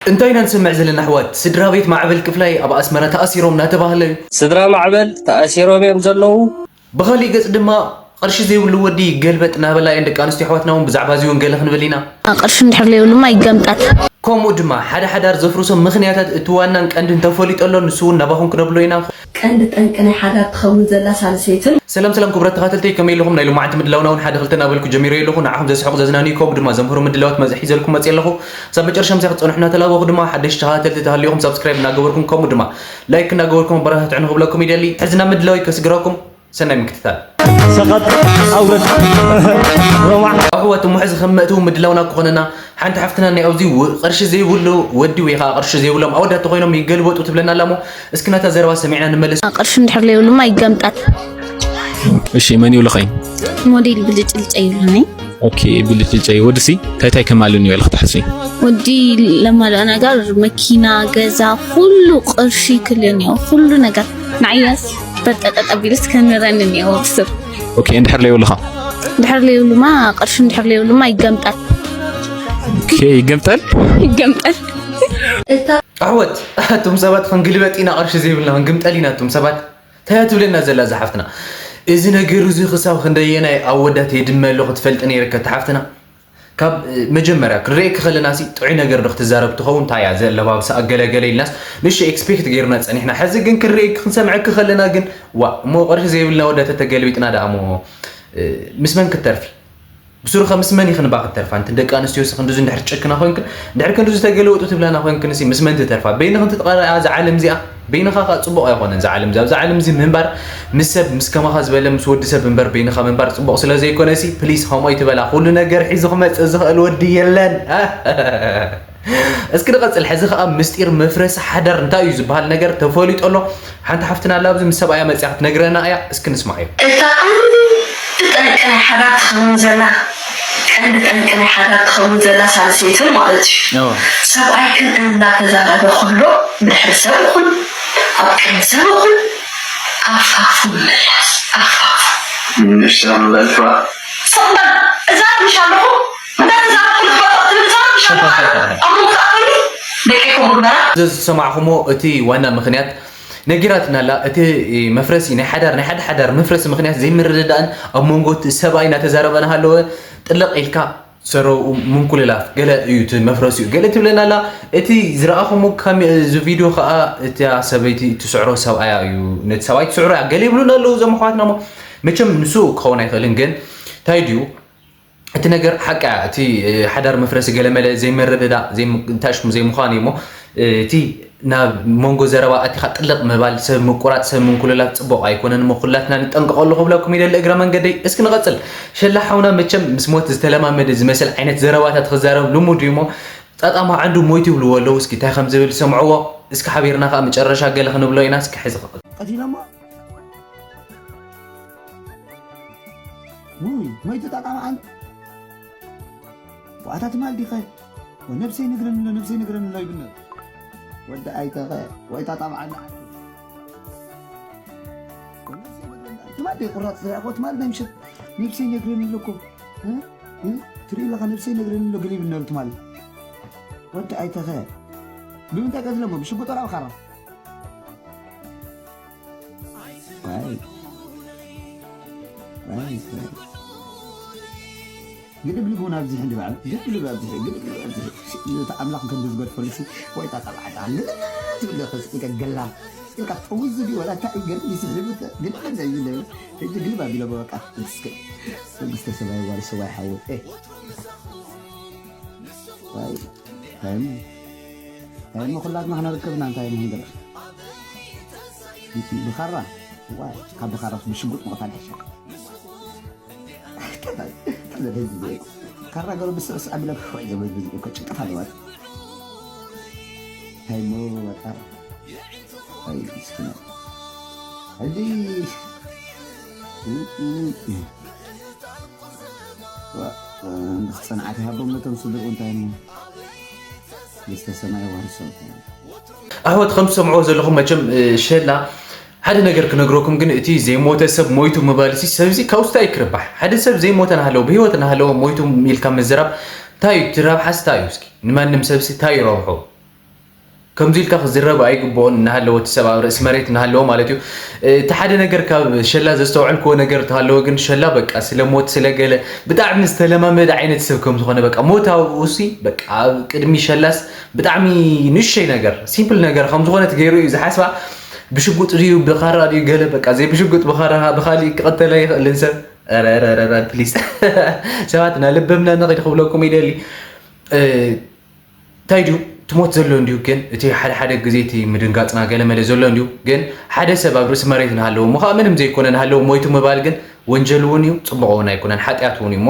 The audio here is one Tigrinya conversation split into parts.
እንታይ ኢና ንሰምዕ ዘለና ኣሕዋት? ስድራ ቤት ማዕበል ክፍላይ ኣብ ኣስመራ ተኣሲሮም እናተባህለ እዩ። ስድራ ማዕበል ተኣሲሮም እዮም ዘለዉ። ብኻሊእ ገጽ ድማ ቅርሺ ዘይብሉ ወዲ ገልበጥ እናበላ እየን ደቂ ኣንስትዮ ኣሕዋትና እውን ብዛዕባ እዚ እውን ገለ ክንብል ኢና። ቅርሺ እንድሕር ዘይብሉማ ይገምጣት። ከምኡ ድማ ሓደ ሓዳር ዘፍርሶ ምኽንያታት እቲ ዋናን ቀንድን ተፈሊጡ ኣሎ፣ ንሱ እውን ናባኹም ክነብሎ ኢና። ቀንዲ ጠንቂ ናይ ሓዳር ትኸውን ዘላ ሳልሰይትን ሰላም ሰላም ክቡራት ተኻተልተይ፣ ከመይ ኣለኹም? ናይ ሎማዓንቲ ምድላውና እውን ሓደ ክልተ እናበልኩ ጀሚረ ኣለኹ። ንዓኹም ዘስሕቑ ዘዝናንዩ ከምኡ ድማ ዘምህሩ ምድላዋት መዚሐ ሒዘልኩም መፅየ ኣለኹ። ክሳብ መጨረሻ ምሳይ ክትፀንሑ እናተላበኹ ድማ ሓደሽቲ ተኻተልቲ ተሃሊኹም ሳብስክራይብ እናገበርኩም ከምኡ ድማ ላይክ እናገበርኩም ኣበረታትዑ ንክብለኩም ይደሊ። ሕዚ ናብ ምድላወይ ከስግረኩም። ሰናይ ምክትታል። ሰቐጥ ኣውረድ ሮማዕ። ኣሕዋት እሞ ሕዚ ከም መእተዊ ምድላውና ክኾነና ሓንቲ ሓፍትና ናይ ኣብዚ ው- ቅርሺ ዘይብሉ ወዲ ወይ ከዓ ቅርሺ ዘይብሎም ኣወዳት ተኮይኖም ይገልበጡ ትብለና ኣላ እሞ እስኪ ናታ ዘረባ ሰሚዕና ንመለስ። ቅርሺ እንድሕር ዘይብሉማ ይገምጣት። እሺ መን ይብልኸይ? ሞዴል ብልጭልጨ ይብሉኒ። ኦኬ ብልጭልጨ ወድሲ እንታይ እንታይ ከማልን እዩ ኢልክ ትሓስቢ? ወዲ ለማልኦ ነገር መኪና፣ ገዛ፣ ኩሉ ቅርሺ ክልንዮ ኩሉ ነገር ንዓያስ በጠጠጠ ቢልስ ከንረኒ እኒኦ ብስር። ኦኬ እንድሕር ለይብሉኻ? ድሕር ለይብሉማ ቅርሺ እንድሕር ለይብሉማ ይገምጠል። ኦኬ ይገምጠል። ይገምጠል። ኣሕወት ኣቱም ሰባት ክንግልበጥ ኢና ቅርሺ ዘይብልና ክንግምጠል ኢና ኣቱም ሰባት። እንታይ እያ ትብለና ዘላ እዛ ሓፍትና? እዚ ነገር እዚ ክሳብ ክንደየናይ ኣወዳት የድመ ኣሎ ክትፈልጢ ነይርኪ እታ ሓፍትና። ካብ መጀመርያ ክንርእየኪ ከለና ሲ ጥዑይ ነገር ዶ ክትዛረቢ ትኸውን፣ እንታይ እያ እዚ ኣለባብሳ ኣገለገለ ኢልናስ ንእሽቶ expect ገይርና ጸኒሕና። ሕዚ ግን ክንርእየኪ ክንሰምዐኪ ከለና ግን ዋእ እሞ ቅርሺ ዘይብልና ኣወዳት ተተገልቢጥና ደኣ እሞ ምስ መን ክትተርፊ? ብሱሩ ከ ምስ መን ኢኽን እባ ክትተርፋ? ኣንትን ደቂ ኣንስትዮስ ክንድዚ እንድሕር ትጨክና ኮይንክን፣ እንድሕር ክንድዚ ተገለውጡ ትብላና ኮይንክንሲ ምስ መን ትተርፋ? በይንኽን ትጥቐረያ እዛ ዓለም እዚኣ? በይንኻ ከኣ ጽቡቕ ኣይኮነን እዛ ዓለም እዚኣ። ኣብዛ ዓለም እዚ ምንባር ምስ ሰብ፣ ምስ ከማኻ ዝበለ ምስ ወዲ ሰብ እምበር በይንኻ ምንባር ጽቡቕ ስለ ዘይኮነሲ ፕሊስ ከምኡ ኣይትበላ። ኩሉ ነገር ሒዙ ክመጽእ ዝኽእል ወዲ የለን። እስኪ ንቐጽል። ሕዚ ከኣ ምስጢር መፍረሲ ሓዳር እንታይ እዩ ዝበሃል ነገር ተፈሊጡ ኣሎ። ሓንቲ ሓፍትና ኣላ ኣብዚ ምስ ሰብኣያ መጺኣ ክትነግረና እያ። እስኪ ንስማዓዮ። እታ ቀንዲ ጠንቂ ናይ ሓዳር ትኸውን ዘላ ቀንዲ ጠንቂ ናይ ሓዳር ትኸውን ዘላ ሳልሰይትን ማለት እዩ። ሰብኣይክን እንዳተዛረበ ከሎ ብድሕሪ ሰብ ይኹን ኣብ ቅድሚ ሰብ ይኹን ኣፋፉ ምምላስ ኣፋፉ። ንሻምለልፋ ሰቕበል እዛረብ ምሽ ኣለኹ እንዳተዛረብኩ ንክበጥቕ ትብል እዛረብ ምሽ ኣለኹ ኣነ ኣብ መንጎ ኣቶኒ ደቂኹም ግበራ። እዚ ዝሰማዕኹሞ እቲ ዋና ምኽንያት ነጊራትና ኣላ። እቲ መፍረሲ ናይ ሓዳር ናይ ሓደ ሓዳር መፍረሲ ምኽንያት ዘይምርድዳእን ኣብ መንጎ እቲ ሰብኣይ እናተዛረበ እናሃለወ ጥልቕ ኢልካ ሰረው ምንኩልላፍ ገለ እዩ እቲ መፍረሲኡ ገለ ትብለና ኣላ። እቲ ዝረኣኹሞ ካሜ- እዚ ቪድዮ ከዓ እታ ሰበይቲ ትስዕሮ ሰብኣያ እዩ ነቲ ሰብኣይ ትስዕሮ እያ ገለ ይብሉና ኣለዉ እዞም ኣሕዋትና እሞ መቸም ንሱ ክኸውን ኣይኽእልን ግን እንታይ ድዩ እቲ ነገር ሓቂ እያ፣ እቲ ሓዳር መፍረሲ ገለመለ ዘይምርድዳእ እንታይ ሽሙ ዘይምዃን እዩ እሞ እቲ ናብ መንጎ ዘረባ ኣቲኻ ጥልቕ ምባል ሰብ ምቁራፅ ሰብ ምንኩልላት ፅቡቕ ኣይኮነን እሞ ኩላትና ንጠንቀቐሉ ክብለኩም ይደሊ እግረ መንገደይ። እስኪ ንቐፅል ሸላ ሓውና መቸም ምስ ሞት ዝተለማመደ ዝመስል ዓይነት ዘረባታት ክዛረብ ልሙድ እዩ እሞ ጣጣማ ዓንዱ ሞይቱ ይብልዎ ኣለዉ። እስኪ እንታይ ከም ዝብል ሰምዕዎ እስኪ ሓቢርና ከዓ መጨረሻ ገለ ክንብሎ ኢና። እስኪ ሕዚ ክቕፅል። ቀቲሎሞ ውይ መይቱ ጣጣ መዓል ዋኣታ ትማል ዲኸ ነብሰይ ነግረኒ ኣሎ ነብሰይ ነግረኒ ኣሎ ይብል ነሩ ወዲ ኣይተኸ ወይ ጣጣ መዓል ንዓቱ ትማል ደ ቁራፅ ዝረኣኮ ትማል ናይ ምሸት ነብሰይ ነግረኒ ኣለኩም ትርኢ ኣለኻ ነብሰይ ነግረኒ ኣሎ ገለ ይብል ነሩ ትማል ወዲ ኣይተኸ ብምንታይ ቀትለሞ ብሽጉጥ ወላ ብኻራ ግድብ ልቡ ናብዚ ሕንዲ በዓል ግድብ ልብ ኣብዚ ግድብ ልብ ኣብዚ እቲ ኣምላኽ ከም ዝገድፈሉ ሲ ወይ ጣጣ በዓል ግድብ ትብል ኢኻ ስኢካ ገላ ኢልካ ጠውዝ ድዩ ወላ እንታይ እዩ ገድብ ይስሕብ ግድብ እንታይ እዩ ዝብል ሕጂ ግድብ ኣቢሎ በቃ እስከ መንግስተ ሰማይ ዋል ሰዋይ ሓወይ እንታይ እሞ ኩላትና ክነርክብና እንታይ እሞ ንገር ብኻራ ዋይ ካብ ብኻራ ብሽጉጥ ምቕታል ይሻል ካራ ገሩ ብስዕስዕ ኣቢለ ክሕዋይ ዘበዝበዝ እኮ ጭንቀት ኣለዋ እንታይ እሞ በቃ ኣይ ምስኪና ሕጂ ጽንዓት ይሃቦም ነቶም ስድርኡ እንታይ እሞ ዝተሰማየ ዋርሶ ኣሕዋት ከም ትሰምዕዎ ዘለኹም መቸም ሸላ ሓደ ነገር ክነግረኩም ግን እቲ ዘይሞተ ሰብ ሞይቱ ምባል ሲ ሰብዚ ካብ ውስታ ይክርባሕ ሓደ ሰብ ዘይሞተ ናሃለዎ ብህይወት ናሃለዎ ሞይቱ ኢልካ ምዝራብ እንታይ እዩ ትራብሓስ እንታይ እዩ እስኪ ንማንም ሰብሲ እንታይ ይረብሖ ከምዚ ኢልካ ክዝረብ ኣይግብኦን እናሃለወ፣ እቲ ሰብ ኣብ ርእሲ መሬት እናሃለወ ማለት እዩ። እቲ ሓደ ነገር ካብ ሸላ ዘስተውዐልክዎ ነገር እንተሃለወ ግን፣ ሸላ በቃ ስለ ሞት ስለ ገለ ብጣዕሚ ዝተለማመደ ዓይነት ሰብ ከም ዝኾነ፣ በቃ ሞት ኣብኡ ሲ በቃ ኣብ ቅድሚ ሸላስ ብጣዕሚ ንእሽተይ ነገር፣ ሲምፕል ነገር ከም ዝኾነት ገይሩ እዩ ዝሓስባ። ብሽጉጥ ድዩ ብኻራ ድዩ ገለ፣ በቃ ዘይብሽጉጥ ብኻራ ብኻሊእ ክቐተላ ይኽእልን ሰብ። ኧረ ኧረ ኧረ ፕሊስ ሰባት ናልበምና ንኺድ ክብለኩም ይደሊ። እንታይ ድዩ ትሞት ዘሎ እንድዩ፣ ግን እቲ ሓደ ሓደ ግዜ እቲ ምድንጋጽና ገለ መለ ዘሎ እንድዩ። ግን ሓደ ሰብ ኣብ ርእሲ መሬት ንሃለዎ እሞ ከዓ ምንም ዘይኮነ ንሃለዎ ሞይቱ ምባል ግን ወንጀል እውን እዩ፣ ጽቡቕ እውን ኣይኮነን፣ ሓጢኣት እውን እዩ። እሞ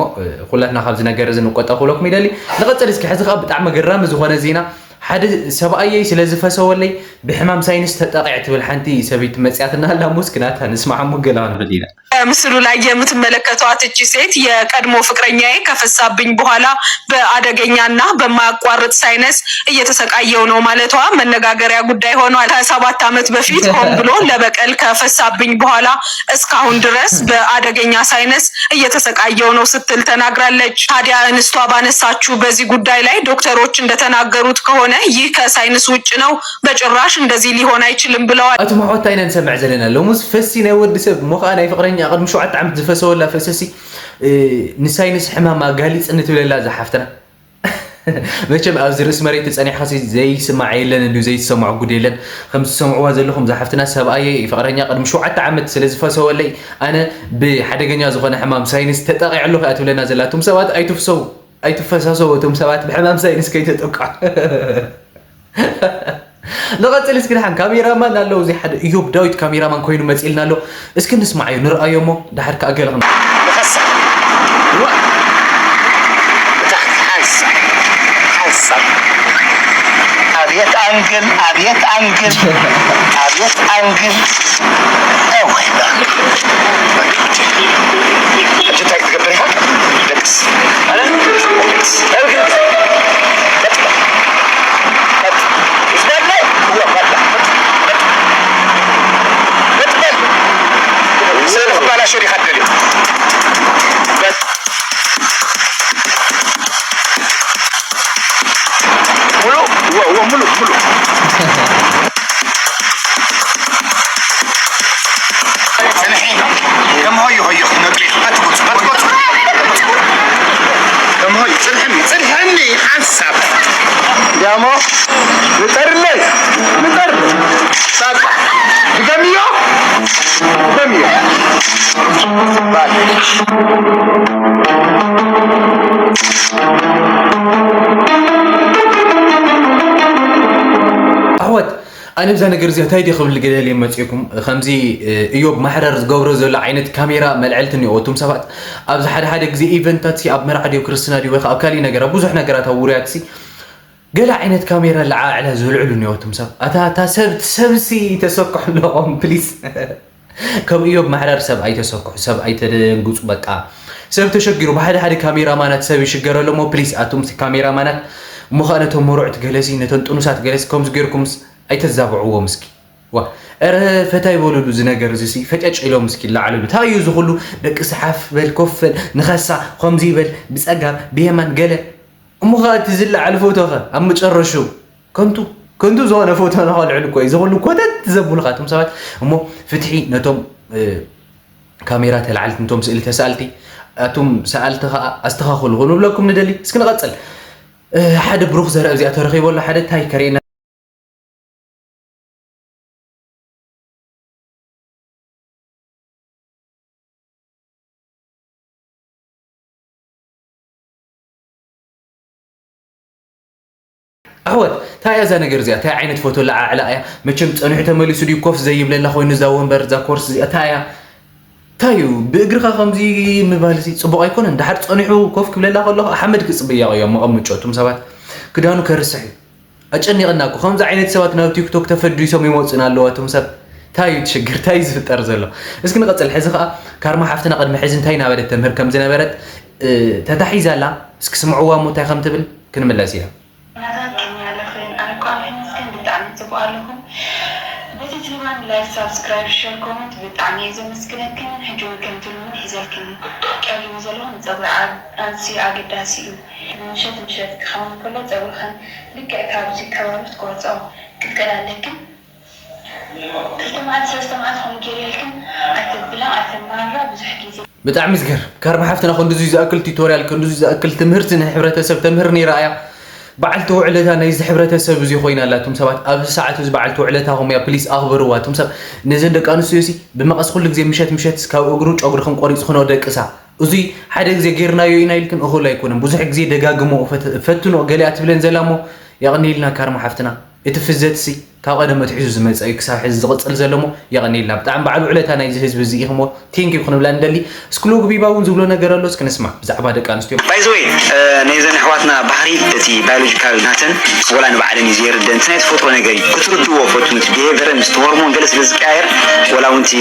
ኩላትና ካብዚ ነገር እዚ ንቆጠብ ክብለኩም ይደሊ። ንቐጽል እስኪ። ሕዚ ከዓ ብጣዕሚ ኣገራሚ ዝኾነ ዜና፣ ሓደ ሰብኣየይ ስለ ዝፈሰወለይ ብሕማም ሳይንስ ተጠቒዐ ትብል ሓንቲ ሰበይቲ መጽያትና ኣላ። እሞ እስኪ ናታ ንስማዓ እሞ ገለ ክንብል ኢና። በምስሉ ላይ የምትመለከቷት እቺ ሴት የቀድሞ ፍቅረኛዬ ከፈሳብኝ በኋላ በአደገኛና በማያቋርጥ ሳይነስ እየተሰቃየው ነው ማለቷ መነጋገሪያ ጉዳይ ሆኗል። ከሰባት ዓመት በፊት ሆን ብሎ ለበቀል ከፈሳብኝ በኋላ እስካሁን ድረስ በአደገኛ ሳይነስ እየተሰቃየው ነው ስትል ተናግራለች። ታዲያ እንስቷ ባነሳችው በዚህ ጉዳይ ላይ ዶክተሮች እንደተናገሩት ከሆነ ይህ ከሳይንስ ውጭ ነው፣ በጭራሽ እንደዚህ ሊሆን አይችልም ብለዋል። ኣቱም ኣሕዋት፣ እንታይ ኢና ንሰምዕ ዘለና ሎሙስ? ፈሲ ናይ ወዲ ሰብ እሞ ከዓ ናይ ፍቅረኛ ቅድሚ ሸውዓተ ዓመት ዝፈሰወላ ፈሰሲ፣ እ፣ ንሳይንስ ሕማም ኣጋሊጽኒ ትብለላ እዛ ሓፍትና። መቸም ኣብዚ ርእሲ መሬት ጸኒሕኻሲ ዘይስማዕ የለን እንድዩ፣ ዘይትሰምዖ ጉድ የለን። ከም ትሰምዕዋ ዘለኹም እዛ ሓፍትና፣ ሰብኣየይ ፍቅረኛ ቅድሚ ሸውዓተ ዓመት ስለ ዝፈሰወለይ ኣነ ብሓደገኛ ዝኾነ ሕማም ሳይንስ ተጠቒዐ ኣለኹ እያ ትብለና ዘላ። ኣቱም ሰባት ኣይትፍሰው፣ ኣይትፈሳሰው፣ እቶም ሰባት ብሕማም ሳይንስ ከይተጠቅዑ። ንቐጽል እስኪ። ደሓን ካሜራማን ኣለዉ፣ እዚ ሓደ እዮብ ዳዊት ካሜራማን ኮይኑ መጺልና ኣሎ። እስኪ ንስማዓዮ፣ ንርኣዮ እሞ ደሓር ከኣ ገለ ክንብል። ንኸሳ። ዋ። ብታሕቲ ሓንሳብ። ሓንሳብ። ኣብየት ኣንግል፣ ኣብየት ኣንግል፣ ኣብየት ኣንግል። እወይ፣ በቃ። ሕጂ እንታይ ክትገብር ኢኻ? ደቅስ። ደቅስ። ደቅስ። በጥ በል። በጥ በል። እዋ፣ በላ። በጥ በል። በጥ በል። ስእሊ ክባላሾ ዲኻ ትደልዮ? በጥ ሙሉ፣ እዎ፣ እዎ፣ ሙሉ፣ ሙሉ። ጽንሒ። ከም ሆይ ሆይ ክትነጥሪ። በትጎጽ፣ በትጎጽ። ከም ሆይ፣ ጽንሕኒ፣ ጽንሕኒ ሓንሳብ። ያሞ፣ ንጠርለይ፣ ንጠር። ሳብ፣ ድገምዮ፣ ድገምዮ። ባል። ኣሕዋት፣ ኣነ ብዛ ነገር እዚኣ እንታይ ድየ ክብል ገለ መጺእኩም፣ ከምዚ፣ እ፣ እዮብ ማሕረር ዝገብሮ ዘሎ ዓይነት ካሜራ መልዐልቲ እኒኦ። እቶም ሰባት ኣብዚ ሓደ ሓደ ግዜ ኢቨንታት ሲ ኣብ መርዓ ድዮ ክርስትና ድዮ ወይ ከዓ ኣብ ካሊእ ነገር፣ ኣብ ብዙሕ ነገራት ኣብ ውሩያት ሲ ገለ ዓይነት ካሜራ ለዓዕላ ዘልዕሉ እኒኦ። እቶም ሰብ፣ ኣታ፣ ኣታ ሰብ፣ ሰብ ሲ ተሰክሑ ኣለኹም፣ ፕሊስ። ከም እዮብ ማሕረር ሰብ ኣይተሰክሑ፣ ሰብ ኣይተደንግጹ። በቃ ሰብ ተሸጊሩ፣ ብሓደ ሓደ ካሜራማናት ሰብ ይሽገረሉ እሞ፣ ፕሊስ፣ ኣቱም ሲ ካሜራማናት፣ እሞ ኸኣ ነቶም መሩዕት ገለሲ፣ ነተን ጥኑሳት ገለሲ፣ ከምዚ ጌርኩምስ ኣይተዛብዕዎም እስኪ። ዋ፣ ኧረ ፈታ ይበሉሉ፣ እዚ ነገር እዚ ሲ ፈጨጭ ኢሎም እስኪ ይለዓሉሉ። እንታይ እዩ እዚ ኩሉ? ደቂ ሰሓፍ በል፣ ኮፍ በል፣ ንኸሳ፣ ከምዚ ይበል፣ ብጸጋም፣ ብየማን፣ ገለ። እሞ ኸኣ እቲ ዝለዓል ፎቶ ኸ ኣብ መጨረሽኡ ከንቱ፣ ከንቱ ዝኾነ ፎቶ ንኸልዕል እኮ እዩ። እዚ ኩሉ ኮተት ዘብሉኻ እቶም ሰባት። እሞ ፍትሒ ነቶም፣ እ፣ ካሜራ ተላዓልቲ፣ ነቶም ስእሊ ተሳኣልቲ፣ ኣቱም ሰኣልቲ ኸኣ ኣስተኻኽሉ ክንብለኩም ንደሊ። እስኪ ንቐጽል። እ፣ ሓደ ብሩኽ ዘርኢ ኣብዚኣ ተረኺቡ ኣሎ። ሓደ እንታይ ከርእየና? ኣሕዋት፣ እንታይ እያ እዛ ነገር እዚኣ? እንታይ ዓይነት ፎቶ ለዓዕላ እያ? መቸም ጸኒሑ ተመሊሱ ድዩ ኮፍ ዘይብለላ ኮይኑ እዛ ወንበር፣ እዛ ኮርስ እዚኣ እንታይ እያ? እንታይ እዩ? ብእግርኻ ከምዚ ምባል እዚ ጽቡቕ ኣይኮነን። ደሓር ጸኒሑ ኮፍ ክብለላ ከሎ ኸኣ ሓመድ ክጽበያ እዩ ኣብ መቐምጮ። እቶም ሰባት ክዳኑ ከርስሕ እዩ። ኣጨኒቕና እኮ። ከምዚ ዓይነት ሰባት ናብ ቲክቶክ ተፈዲሶም ይመጹና ኣለዉ። ኣቶም ሰብ፣ እንታይ እዩ እቲ ሽግር? እንታይ እዩ ዝፍጠር ዘሎ? እስኪ ንቐጽል። ሕዚ ኸኣ ካርማ ሓፍትና ቅድሚ ሕዚ እንታይ እናበለት ተምህር ከም ዝነበረት፣ እ፣ ተታሒዛ ኣላ። እስኪ ስምዕዋ እሞ እንታይ ከም ትብል ክንምለስ ኢና። ናታ ኬንያ ኣለኽን፣ ኣነ እኮ ኣብ ሕዚ ግን ብጣዕሚ ጽቡቕ ኣለኹ። እቲ ትህባኒ ላይክ፣ ሳብስክራይብ፣ ሸር፣ ኮመንት ብጣዕሚ እየ ዘመስግነክን። ሕጂ እውን ከምቲ ልሙድ ሒዘልክን ቀሪበ ዘለኹ ንፀጉሪ ዓ-፣ ኣዝዩ ኣገዳሲ እዩ። ምሸት ምሸት ክኸውን ከሎ ፀጉርኽን ልክዕ ካብዚ ከባቢ ክትቆርፅኦ ክትክእላ ኣለክን። ክልተ መዓልቲ ሰለስተ መዓልቲ ከምኡ ገይረልክን ኣይተብላ ኣይተማርራ ብዙሕ ግዜ። ብጣዕሚ ዝገርም። ካርማ ሓፍትና ክንድዚ ዝኣክል ቱቶርያል ክንድዚ ዝኣክል ትምህርቲ ንሕብረተሰብ ተምህር ነይራ እያ። በዓልቲ ውዕለታ ናይዚ ሕብረተሰብ እዚ ኮይና ኣላ። እቶም ሰባት ኣብዚ ሰዓት እዚ በዓልቲ ውዕለታኹም እያ። ፕሊስ ኣኽብርዋ። እቶም ሰብ ነዘን ደቂ ኣንስትዮ እዚ ብመቐስ ኩሉ ግዜ ምሸት ምሸት ካብ እግሩ ጨጉርኽን ቆሪፅኽን ደቅሳ። እዙይ ሓደ ግዜ ጌርናዮ ኢና ኢልክን እኹል ኣይኮነን። ብዙሕ ግዜ ደጋግሞ ፈትኖ ገሊኣ ትብለን ዘላ እሞ የቐንየልና ካርማ ሓፍትና። እቲ ፍዘትሲ ካብ ቀደም ኣትሒዙ ዝመጸ እዩ፣ ክሳብ ሕዚ ዝቕጽል ዘሎ እሞ የቐንየልና። ብጣዕሚ በዓል ውዕለታ ናይዚ ህዝቢ እዚ ኢኹሞ፣ ቴንኪው ክንብላ ንደሊ። እስኪ ሎግ ቢባ እውን ዝብሎ ነገር ኣሎ፣ እስኪ ንስማዕ ብዛዕባ ደቂ ኣንስትዮ። By the way ነይዘን ኣሕዋትና ባህሪ እቲ ባዮሎጂካል ናተን ወላ ንባዕለን እዩ ዘየርደን፣ እቲ ናይ ተፈጥሮ ነገር እዩ። ክትርድዎ ፈትኑ፣ እቲ ቢሄቨረን ምስቲ ሆርሞን ገለ ስለ ዝቀያየር ወላ እውን እቲ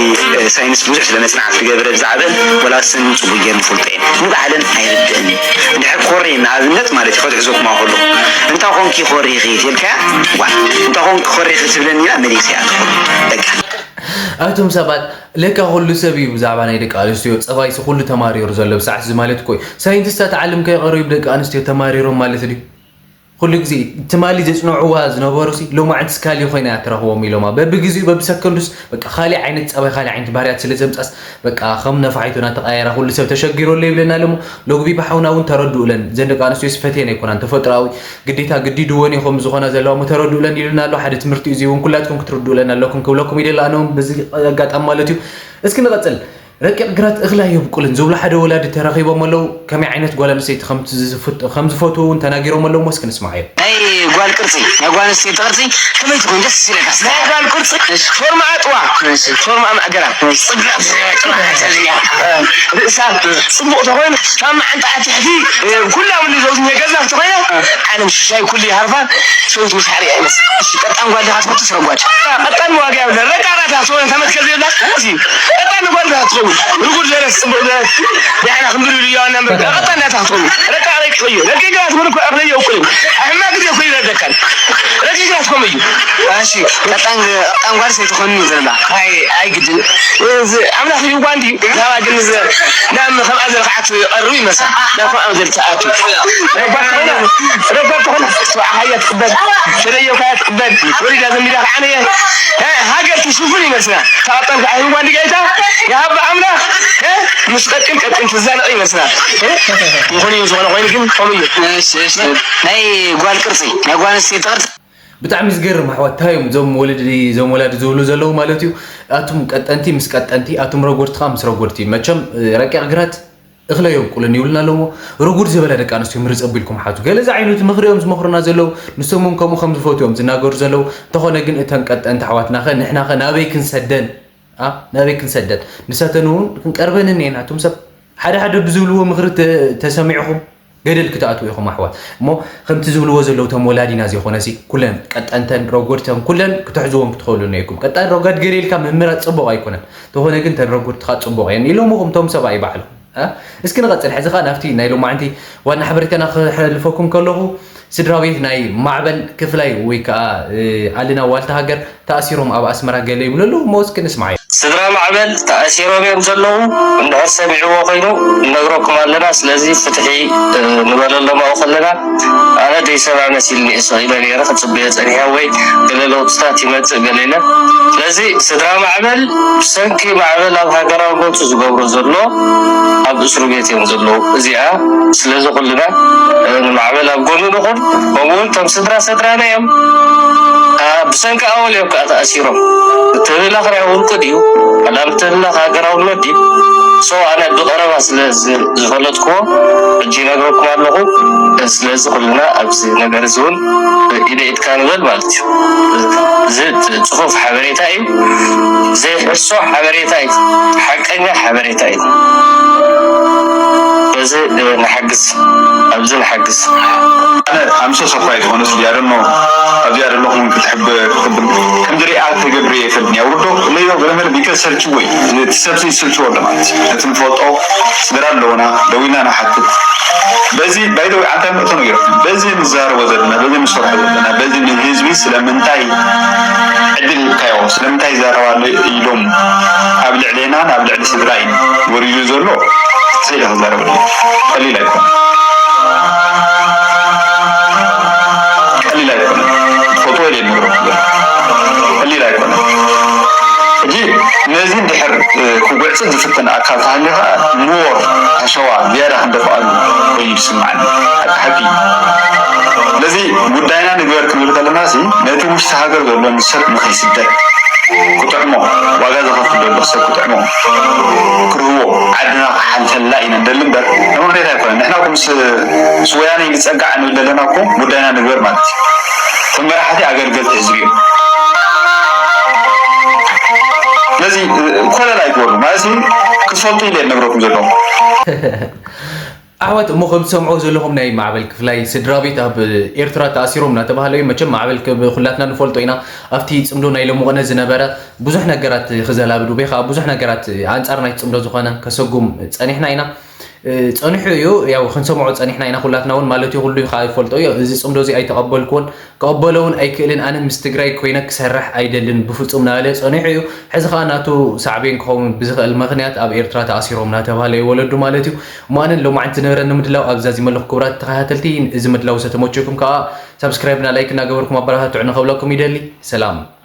ሳይንስ ብዙሕ ስለ መጽናዕቲ ዝገብረ ብዛዕበን ወላ ሰን እውን ጽቡቅ ገይሩ ንፈልጦ እየን። ንባዕለን ኣይርድእን እዩ። እንድሕር ኮሬ ንኣብነት ማለት እዩ ከትሕዘኩማ ከለኹ እንታ ኮንኪ ኮሪኺ ተልካያ ጓል እንታ ኮንኪ ኮሪኺ ትብለኒ ኢላ መሊሰያ ትኾን በቃ። ኣቱም ሰባት ለካ ኩሉ ሰብ እዩ ብዛዕባ ናይ ደቂ ኣንስትዮ ፀባይሲ ኩሉ ተማሪሩ ዘሎ ብሰዓት እዚ ማለት እኮ እዩ። ሳይንቲስታት ዓለም ከይቀረቡ ደቂ ኣንስትዮ ተማሪሮም ማለት ድዩ? ኩሉ ግዜ ትማሊ ዘጽንዕዋ ዝነበሩ ሲ ሎማዕንቲ ስካሊ ኮይና እያ ትረኽቦም ኢሎማ። በብግዜኡ በብሰከንዱስ በቃ ካሊእ ዓይነት ጸባይ ካሊእ ዓይነት ባህርያት ስለ ዘምጻስ በቃ ከም ነፋሒቶ እናተቐያየራ ኩሉ ሰብ ተሸጊሩ ኣሎ ይብለና ኣሎ እሞ ሎግቢ ብሓውና እውን ተረድኡለን። ዘን ደቂ ኣንስትዮ ሲ ፈትየን ኣይኮናን ተፈጥሮኣዊ ግዴታ ግዲድወን እዩ ከም ዝኾና ዘለዋ እሞ ተረድኡለን ኢሉና ኣሎ። ሓደ ትምህርቲ እዩ እዚ እውን ኩላትኩም ክትርድኡለን ኣለኩም ክብለኩም ይደሊ ኣነ እውን በዚ ኣጋጣሚ ማለት እዩ። እስኪ ንቐጽል። ረቂቕ ግራት እኽሊ ኣየብቁልን ዝብሉ ሓደ ወላዲ ተራኺቦም ኣለዉ። ከመይ ዓይነት ጓል ኣንስተይቲ ከም ዝፈትዉ እውን ተናጊሮም ኣለዉ። እስኪ ንስምዓዮም። ናይ ጓል ቅርፂ፣ ናይ ጓል ኣንስተይቲ ቅርፂ ከመይ ትኾን ደስ ይለካ? ናይ ጓል ቅርፂ ፎርማኣ ጥዋ፣ ፎርማኣ ማእገራ፣ ፅብቅ ርእሳ ፅቡቅ ተኾይኑ ካብ መዓንጣኣ ትሕቲ ኩላ ምኒ ዘውዝኛ ገዛፍ ተኾይና ዓለም ሽሻይ ኩሉ ይሃርፋ ሰበይቲ ምስ ሓሪያ ይመስል። እሺ ቀጣን ጓል ዲኻ ትፈቱ ስረ ጓል? ቀጣን ዋጋ የብለን። ረቃ ራታ ትኸውን ተመትከል ዘይብላ። እሺ ቀጣን ጓል ዲኻ ትኸውን? ርጉድ ዘረስ ጽቡቕ ዘረስ። ንሕና ክንብል ኢሉ ያዋና እምበር ቀጣን ዳታ ክትኸውን። ረቃ ረቂ እዩ። ረቂ ግራት ምን እኮ ኣኽለ የውቁል። ኣሕማ ግዜ እኮ ይረደካል። ረቂ ግራት ኮም እዩ። እሺ ቀጣን ቀጣን ጓል ሰይትኾን ዘላ። ኣይ ኣይ ግድን። እዚ ኣምላኽ ይዋንዲ። ዛባ ግን ዘ ናም ከም ኣዘር ከዓት ቀርቡ ይመሳ። ናም ከም ኣዘር ተኣቱ። ረጓት ኮይና ረጓት ኮይና ተባዓኻያ ትቅበል። ተደየውካያ ትቅበል። ወሪዳ ዘሚዳ ከዓነየ። ሃገር ትሽፉን ይመስላ። ታቀጠል ከዓይ ዋንዲ ጋይታ። ይሃባ ኣምላኽ። ምስ ቀጢን ቀጢን ትዛነቕ ይመስላ። ይኹን እዩ ዝኾነ ኮይኑ ግን ከምኡ እዩ። ናይ ጓል ቅርፂ ናይ ጓል ኣንስተይቲ ቅርፂ ብጣዕሚ ዝገርም ኣሕዋት እንታይ እዮም እዞም ወለዲ እዞም ወላዲ ዝብሉ ዘለዉ ማለት እዩ። ኣቱም ቀጠንቲ ምስ ቀጠንቲ ኣቱም ረጎድቲ ከዓ ምስ ረጎድቲ መቸም ረቂቕ ግራት እኽለ የብቁልን ይብሉና ኣለዎ። ርጉድ ዝበላ ደቂ ኣንስትዮ ምርፅ ኣቢልኩም ሓቱ። ገለ ዝዓይነቱ ምኽሪ እዮም ዝመኽሩና ዘለዉ። ንሶም እውን ከምኡ ከም ዝፈትዩ እዮም ዝናገሩ ዘለዉ። እንተኾነ ግን እተን ቀጠንቲ ኣሕዋትናኸ ንሕናኸ ናበይ ክንሰደን? ኣ ናበይ ክንሰደን? ንሳተን እውን ክንቀርበን እኒኤና። እቶም ሰብ ሓደ ሓደ ብዝብልዎ ምኽሪ ተሰሚዕኹም ገደል ክትኣትዉ ኢኹም ኣሕዋት። እሞ ከምቲ ዝብልዎ ዘለዉ እቶም ወላዲና ዘይኮነሲ ኩለን ቀጠንተን ረጎድተን ኩለን ክትሕዝዎም ክትኽእሉ እኒኤኩም። ቀጣን ረጓድ ገለ ኢልካ ምምራፅ ፅቡቕ ኣይኮነን። እንተኾነ ግን እተን ረጎድትኻ ፅቡቕ እየን ኢሎምኹም እቶም ሰብኣይ ባዕሎም። እስኪ ንቐፅል። ሕዚ ኸዓ ናብቲ ናይ ሎማዕንቲ ዋና ሓበሬታና ክሕልፈኩም ከለኹ ስድራ ቤት ናይ ማዕበል ክፍላይ ወይ ከዓ ኣልና ዋልታ ሃገር ተኣሲሮም ኣብ ኣስመራ ገለ ይብሉ ኣለዉ እሞ እስኪ ንስማዓዮ። ስድራ ማዕበል ተኣሲሮም እዮም ዘለዉ። እንድሕር ሰሚዕዎ ኮይኑ ንነግረኩም ኣለና። ስለዚ ፍትሒ ንበለሎም ኣብኡ ከለና ኣነ ደይሰምዕ መሲልኒ እየ ስቕ ኢለ ነይረ ክጽበዮ ጸኒሐ ወይ ገለ ለውጥታት ይመጽእ ገለ ኢለ። ስለዚ ስድራ ማዕበል ብሰንኪ ማዕበል ኣብ ሃገራዊ ቦቱ ዝገብሮ ዘሎ ኣብ እስሩ ቤት እዮም ዘለዉ። እዚኣ ስለዚ ኩልና ንማዕበል ኣብ ጎኑ ንኹን። ከምኡውን ከም ስድራ ሰድራና እዮም። ብሰንኪ ኣወል እዮም ከዓ ተኣሲሮም። ምትህልላኽ ናይ ውልቂ ድዩ ዋላ ምትህልላኽ ሃገራውነት ድዩ? So ኣነ ብቐረባ ስለ ዝፈለጥክዎ ሕጂ ይነግረኩም ኣለኹ። ስለዚ ኩልና ኣብዚ ነገር እዚ እውን ኢደ ኢድካ ንበል ማለት እዩ። እዚ ጽፉፍ ሓበሬታ እዩ። ዘይሕሶ ሓበሬታ እዩ። ሓቀኛ ሓበሬታ እዩ። በዚ ንሓግዝ፣ ኣብዚ ንሓግዝ። ኣነ ኣምሰ ሰኳ ዝኾነ ስድያ ደሞ ኣብዚኣ ደለኹም ክትሕብ ክብል ከምዚ ሪኣ ኣተገብረ ይፈልጥን ያውርዶ ለዮ ገለመለ ቢከ ሰርች ወይ እቲ ሰብሲ ይስልችዎ ኣሎ ማለት እዩ። ነቲ ንፈልጦ ስድራ ኣለውና ደዊና ንሓትት። በዚ ባይደዊ ኣንታይ ምእቶ ነጊሮም በዚ ንዛረቦ ዘለና በዚ ንሰርሖ ዘለና በዚ ንህዝቢ ስለምንታይ ዕድል ሂብካዮ ስለምንታይ ይዛረባሉ ኢሎም ኣብ ልዕሌናን ኣብ ልዕሊ ስድራይን ወሪዱ ዘሎ ሰኢለ ክዛረበሉ ቀሊል ኣይኮነ። ቀሊል ኣይኮነ። ፎቶ የለ ነግረኩም ዘሎ ቀሊል ኣይኮነ። ሕጂ ነዚ እንድሕር ክጉዕጽ ዝፍትን ኣካል ተሃልዩ ከዓ ሞር ኣሸዋ ዝያዳ ክንደፍኣሉ ኮይኑ ይስምዓኒ። ሓቂ ሓቂ ስለዚ ጉዳይና ንግበር ክንብል ከለና ሲ ነቲ ውሽጢ ሃገር ዘሎ ሰብ ንኸይስደድ ክጥዕሞ ዋጋ ዝኸፍል ዘሎ ሰብ ክጥዕሞ ክርህዎ ዓድና ክሓልፈላ ኢና ንደሊ እምበር ንምኽንያት ኣይኮነን። ንሕና እኮ ምስ ምስ ወያነ ንፀጋዕ ንብል ዘለና እኮ ጉዳይና ንግበር ማለት እዩ። እቶም መራሕቲ ኣገልገልቲ ህዝቢ እዮም። ስለዚ ኮለል ኣይግበሩ ማለት ክትፈልጡ ኢለ ነግረኩም ዘለኹ። ኣሕዋት እሞ ከም ትሰምዑ ዘለኹም ናይ ማዕበል ክፍላይ ስድራ ቤት ኣብ ኤርትራ ተኣሲሮም እናተባህለ እዩ። መቸም ማዕበል ኩላትና ንፈልጦ ኢና። ኣብቲ ፅምዶ ናይ ሎምቕነ ዝነበረ ብዙሕ ነገራት ክዘላብዱ ወይ ከዓ ብዙሕ ነገራት ኣንፃር ናይ ፅምዶ ዝኾነ ከሰጉም ፀኒሕና ኢና። ፀኒሑ እዩ ያው ክንሰምዖ ፀኒሕና ኢና ኩላትና እውን ማለት እዩ። ኩሉ ከዓ ይፈልጦ እዩ። እዚ ፅምዶ እዚ ኣይተቐበልኩዎን ክቕበሎ እውን ኣይክእልን። ኣነ ምስ ትግራይ ኮይነ ክሰርሕ ኣይደልን ብፍፁም እናበለ ፀኒሑ እዩ። ሕዚ ከዓ ናቱ ሳዕቤን ክኸውን ብዝኽእል ምኽንያት ኣብ ኤርትራ ተኣሲሮም እናተባህለ እዩ ወለዱ ማለት እዩ። እሞ ኣነ ሎማዓንቲ ዝነበረኒ ምድላው ኣብዛ ዚመለኹ ክቡራት ተኸታተልቲ እዚ ምድላው ዝተመቸኩም ከዓ ሳብስክራይብ እና ላይክ እናገበርኩም ኣበረታትዑ ንኸብለኩም ይደሊ። ሰላም።